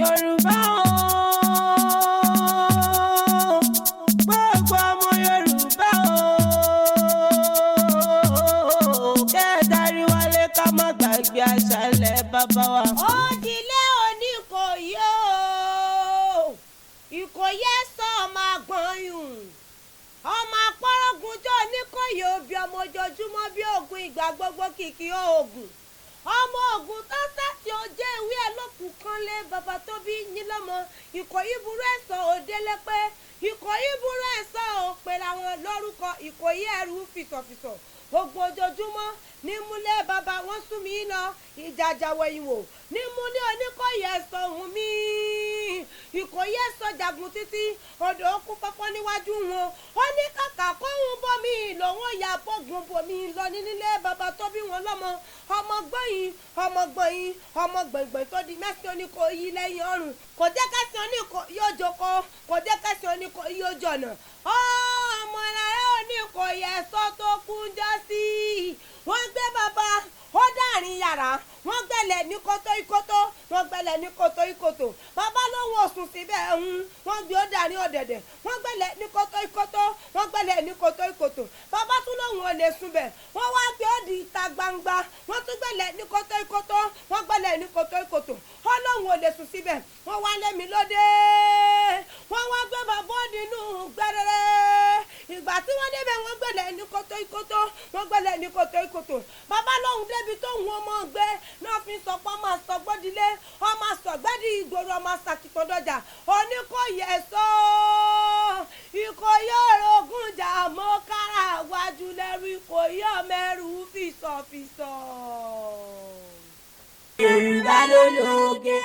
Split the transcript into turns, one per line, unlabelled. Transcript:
Yorùbá o, gbogbo ọmọ Yorùbá o, kẹ́ẹ̀dárí wálé, ká má gbàgbé àṣàlẹ̀ bàbá wa.
Ó dilé Oníkòyí o, Ìkòyí ẹ̀sọ́, ọmọ àgbọ̀nyùn, ọmọ apọ́rọ́gunjọ́ Oníkòyí, òbí ọmọ ojoojúmọ́ bí oògùn ìgbà gbogbo, kìkì oògùn, ọmọ ogun tó sátì ọjọ́ ìwé ẹ̀ lókun kan lé bàbá tó bí yín lọ́mọ. Ìkòyí burú ẹ̀sọ́ òdélé pé Ìkòyí burú ẹ̀sọ́ ò pé làwọn lórúkọ Ìkòyí ẹrù fìsọ̀fìsọ̀, ogun ojoojúmọ́ ní múlẹ̀ bàbá wọn sún mi lọ ìjàjà wẹ̀yìn wò ní múlẹ̀ Oníkòyí ẹ̀sọ́ òun mi. Ìkòyí ẹ̀sọ́ jagun títí odò kú fọ́fọ́ níwájú wọn. Ó ní kàkà kóhun bomi lòun ya bógun bomi lọ ní nílé bàbá tó bí wọn lọ́mọ. Ọmọ gbọ̀yìn, ọmọ gbọ̀yìn, ọmọ gbọ̀ngbọ̀n tó di mẹ́sàn-án Oníkòyí lẹ́yìn ọrùn, kò jẹ́ kẹ́sàn Oníkòyí yóò jókòó, kò jẹ́ kẹ́sàn Oníkòyí yóò jọ̀nà. Ọmọ lára Oníkòyí ẹ̀sọ́ tó kún jọ sí i, wọ́n gbé bàbá ó dàrin yàrá, wọ́n gbẹ̀lẹ̀ ní kótó ìkótó, wọ́n gbẹ̀lẹ̀ ní kótó ìkótó. Bàbá lóhùn òsùn síbẹ̀ ń wọ́n gbé ó dàrin ọ̀dẹ̀dẹ̀, wọ́n gbẹ̀lẹ̀ ní kótó ìkótó, wọ́n gbẹ̀lẹ̀ ní kótó ìkótó. Bàbá tún lóhùn ò lè sùn bẹ̀, wọ́n wá gbé ó di ìta gbangba, wọ́n tún gbẹ̀lẹ̀ ní kótó ìkótó, wọ́n gbẹ̀lẹ̀ ní kótó ìkótó. Ó lóhùn ò lè sùn síbẹ̀, wọ́n wá lé mi lóde, wọ́n wá gbé bàbá nínú gbẹrẹrẹ. Ìgbà tí wọ́n débẹ̀, wọ́n gbẹ̀lẹ̀ ní kótó ìkótó, wọ́n gbẹ̀lẹ̀ ní kótó ìkótó. Bàbá lóhùn débi tóhùn ọmọ gbé náà fi sọ pé ọmọ àsọgbọ́dilé, ọmọ àsọgbẹ́dì ìgboro, ọmọ àsàkìtàn Oníkòyí ẹ̀sọ́ Ìkòyí orogún jà mọ́ kára wájú lẹ́rú Ìkòyí ọmọ ẹrù fìsọ̀fìsọ̀.
Yorùbá ló lóge.